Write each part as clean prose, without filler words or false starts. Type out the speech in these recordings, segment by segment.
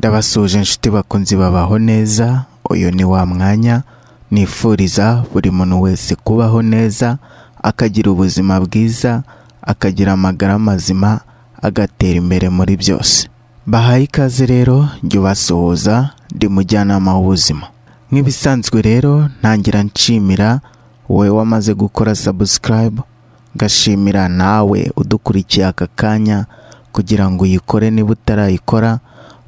Ndabasuhuje inshuti bakunzi babaho neza, uyu ni wa mwanya nifuriza buri muntu wese kubaho neza, akagira ubuzima bwiza, akagira amagara mazima, agatera imbere muri byose. Bahaye ikaze rero, njye ubasuhuza, ndi mujyanama w'ubuzima. Nk'ibisanzwe rero ntangira nshimira wowe wamaze gukora subscribe, ngashimira nawe udukurikiye aka kanya kugira ngo uyikore niba utarayikora,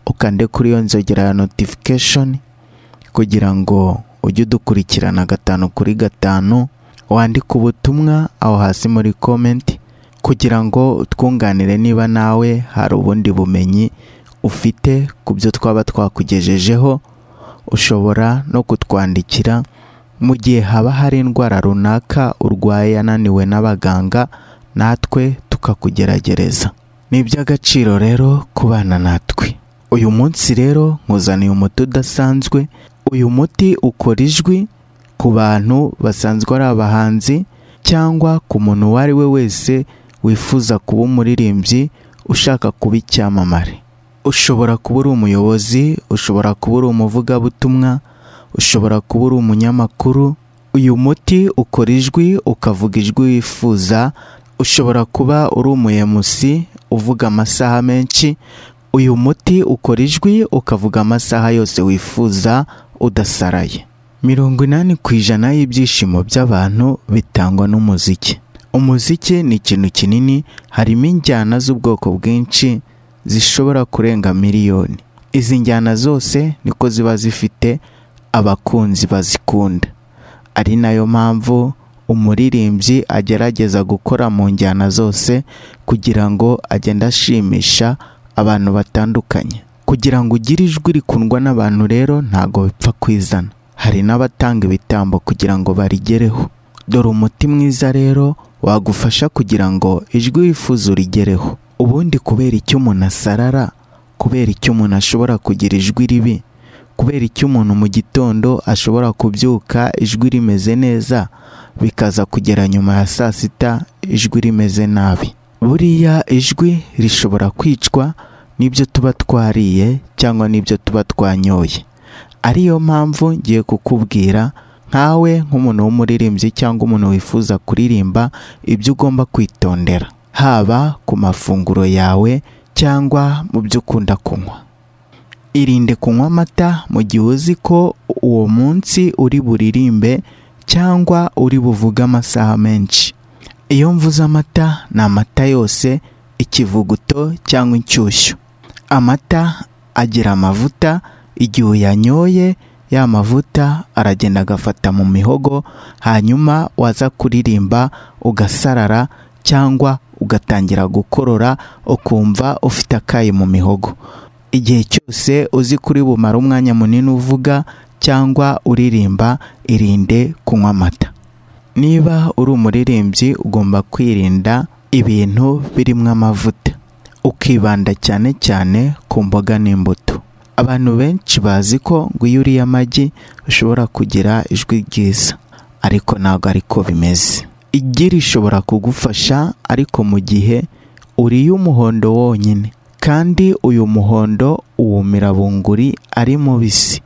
ukande kuri iyo nzogera ya notification kugira ngo ujye udukurikirana 5 kuri 5, wandike ubutumwa aho hasi muri comment kugira ngo twunganire niba nawe hari ubundi bumenyi ufite ku byo twaba twakugejejeho. Ushobora no kutwandikira mu gihe haba hari indwara runaka urwaye yananiwe n'abaganga, natwe tukakugeragereza. Ni iby'agaciro rero kubana natwe. Uyu munsi rero nkuzaniye umuti udasanzwe. Uyu muti ukora ijwi ku bantu basanzwe ari abahanzi cyangwa ku muntu uwo ari we wese wifuza kuba umuririmbyi, ushaka kuba icyamamare. Ushobora kuba uri umuyobozi, ushobora kuba uri umuvugabutumwa, ushobora kuba uri umunyamakuru. Uyu muti ukora ijwi ukavuga ijwi wifuza. Ushobora kuba uri umuyemusi uvuga amasaha menshi. Uyu muti ukora ijwi ukavuga amasaha yose wifuza udasaraye. 80% y'ibyishimo by'abantu bitangwa n'umuziki. Umuziki ni ikintu kinini, harimo injyana z'ubwoko bwinshi zishobora kurenga miliyoni. Izi njyana zose niko ziba zifite abakunzi bazikunda, ari nayo mpamvu umuririmbyi agerageza gukora mu njyana zose kugira ngo agende ashimisha abantu batandukanye. Kugira ngo ugire ijwi rikundwa n'abantu rero ntago bipfa kwizana, hari n'abatanga ibitambo kugira ngo barigereho. Dore umuti mwiza rero wagufasha kugira ngo ijwi wifuza urigereho. Ubundi kubera icyo umuntu asarara, kubera icyo umuntu ashobora kugira ijwi ribi, kubera icyo umuntu mu gitondo ashobora kubyuka ijwi rimeze neza, bikaza kugera nyuma ya saa sita ijwi rimeze nabi. Buriya ijwi rishobora kwicwa n'ibyo tuba twariye cyangwa n'ibyo tuba twanyoye. Ariyo mpamvu ngiye kukubwira nkawe nk'umuntu w'umuririmbyi cyangwa umuntu wifuza kuririmba ibyo ugomba kwitondera, haba ku mafunguro yawe cyangwa mu byo ukunda kunywa. Irinde kunywa amata mu gihe uzi ko uwo munsi uri buririmbe cyangwa uri buvuge amasaha menshi. Iyo mvuze amata ni amata yose, ikivuguto cyangwa inshyushyu. Amata agira amavuta, igihe uyanyoye ya mavuta aragenda agafata mu mihogo, hanyuma waza kuririmba ugasarara cyangwa ugatangira gukorora ukumva ufite akayi mu mihogo. Igihe cyose uzi kuri bumara umwanya munini uvuga cyangwa uririmba, irinde kunywa amata. Niba uri umuririmbyi ugomba kwirinda ibintu birimo amavuta, ukibanda cyane cyane ku mboga n'imbuto. Abantu benshi bazi ko ngo iyo uriye amagi ushobora kugira ijwi ryiza, ariko ntabwo ariko bimeze. Igi rishobora kugufasha ariko mu gihe uriye umuhondo wonyine, kandi uyu muhondo uwumira bunguri ari mubisi,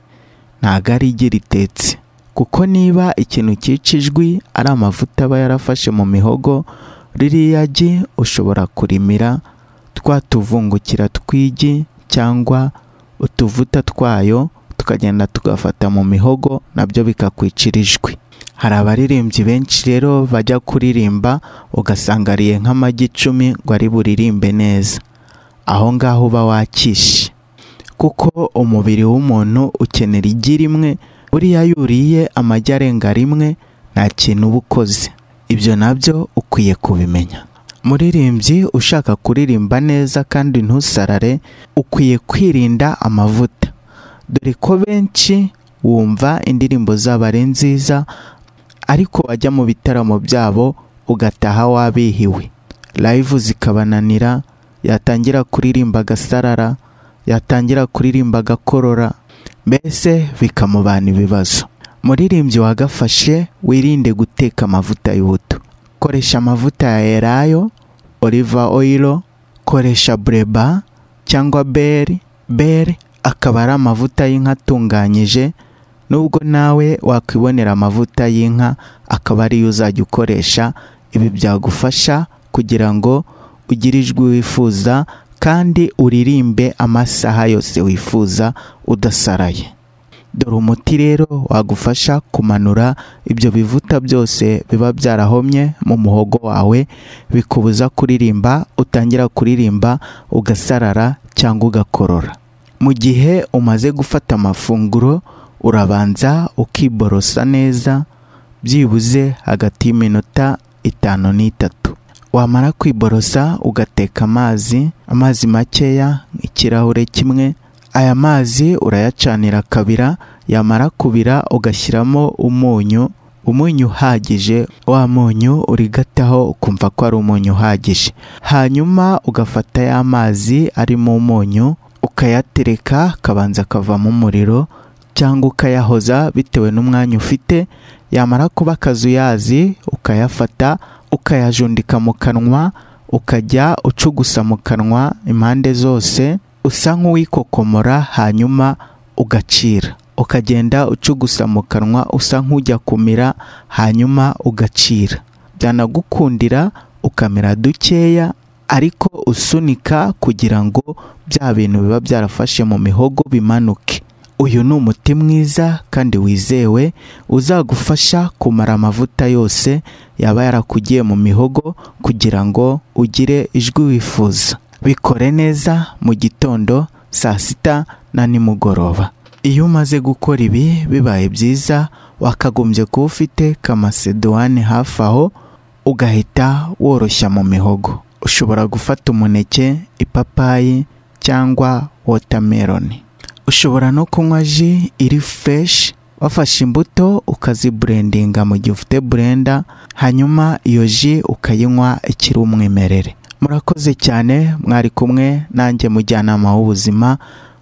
ntabwo ari igi ritetse. Kuko niba ikintu cyica ijwi ari amavuta aba yarafashe mu mihogo, ririya gi ushobora kurimira twa tuvungukira tw'igi cyangwa utuvuta twayo tukagenda tugafata mu mihogo, nabyo bikakwicira ijwi. Hari abaririmbyi benshi rero bajya kuririmba ugasanga ariye nk'amagi 10 ngo ari buririmbe neza. Aho ngaho uba wakishe, kuko umubiri w'umuntu ukenera igi rimwe. Buriya yuriye amagi arenga rimwe nta kintu uba ukoze. Ibyo nabyo ukwiye kubimenya. Muririmbyi ushaka kuririmba neza kandi ntusarare, ukwiye kwirinda amavuta. Dore ko benshi wumva indirimbo zabo ari nziza, ariko wajya mu bitaramo byabo ugataha wabihiwe. Live zikabananira, yatangira kuririmba agasarara, yatangira kuririmba agakorora, mbese bikamubana ibibazo. Muririmbyi wagafashe, wirinde guteka amavuta y'ubuto. Koresha amavuta ya elayo, olive oil, koresha breba cyangwa beri. Beri Akaba ari amavuta y'inka atunganyije, nubwo nawe wakwibonera amavuta y'inka akaba ariyo uzajya ukoresha. Ibi byagufasha kugira ngo ugire ijwi wifuza kandi uririmbe amasaha yose wifuza udasaraye. Dore umuti rero wagufasha kumanura ibyo bivuta byose biba byarahomye mu muhogo wawe bikubuza kuririmba, utangira kuririmba ugasarara cyangwa ugakorora. Mu gihe umaze gufata amafunguro, urabanza ukiborosa neza byibuze hagati y'iminota 5 na 3. Wamara kwiborosa ugateka amazi makeya ikirahure kimwe. Aya mazi urayacanira kabira, yamara kubira ugashyiramo umunyu, umunyu uhagije, wa munyu urigataho ukumva ko ari umunyu uhagije. Hanyuma ugafata ya mazi arimo umunyu ukayatereka akabanza akavamo umuriro, cyangwa ukayahoza bitewe n'umwanya ufite. Yamara kuba akazuyazi ukayafata ukayajundika mu kanwa, ukajya ucugusa mu kanwa impande zose usa nk'uwikokomora, hanyuma ugacira. Ukagenda ucugusa mu kanwa usa nk'ujya kumira, hanyuma ugacira. Byanagukundira ukamira dukeya ariko usunika kugira ngo bya bintu biba byarafashe mu mihogo bimanuke. Uyu ni umuti mwiza kandi wizewe uzagufasha kumara amavuta yose yaba yarakugiye mu mihogo kugira ngo ugire ijwi wifuza. Bikore neza mu gitondo, saa sita na nimugoroba. Iyo umaze gukora ibi bibaye byiza wakagombye kuba ufite kamaseduwane hafi aho, ugahita woroshya mu mihogo. Ushobora gufata umuneke, ipapayi cyangwa watermelon. Ushobora no kunywa ji iri fresh, wafashe imbuto ukaziburendinga mu gihe ufite blender, hanyuma iyo ji ukayinywa ikiri umwimerere. Murakoze cyane, mwari kumwe nanjye mujyanama w'ubuzima,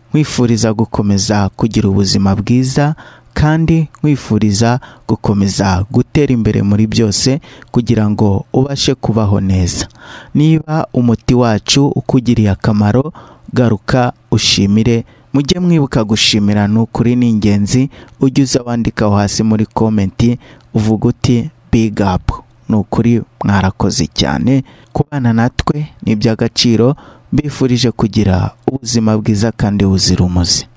nkwifuriza gukomeza kugira ubuzima bwiza kandi nkwifuriza gukomeza gutera imbere muri byose kugira ngo ubashe kubaho neza. Niba umuti wacu ukugiriye akamaro, garuka ushimire. Mujye mwibuka gushimira, ni ukuri ni ingenzi. Ujye uza wandikaho hasi muri komenti uvuga uti big up, ni ukuri mwarakoze cyane. Kubana natwe ni iby'agaciro. Mbifurije kugira ubuzima bwiza kandi buzira umuze.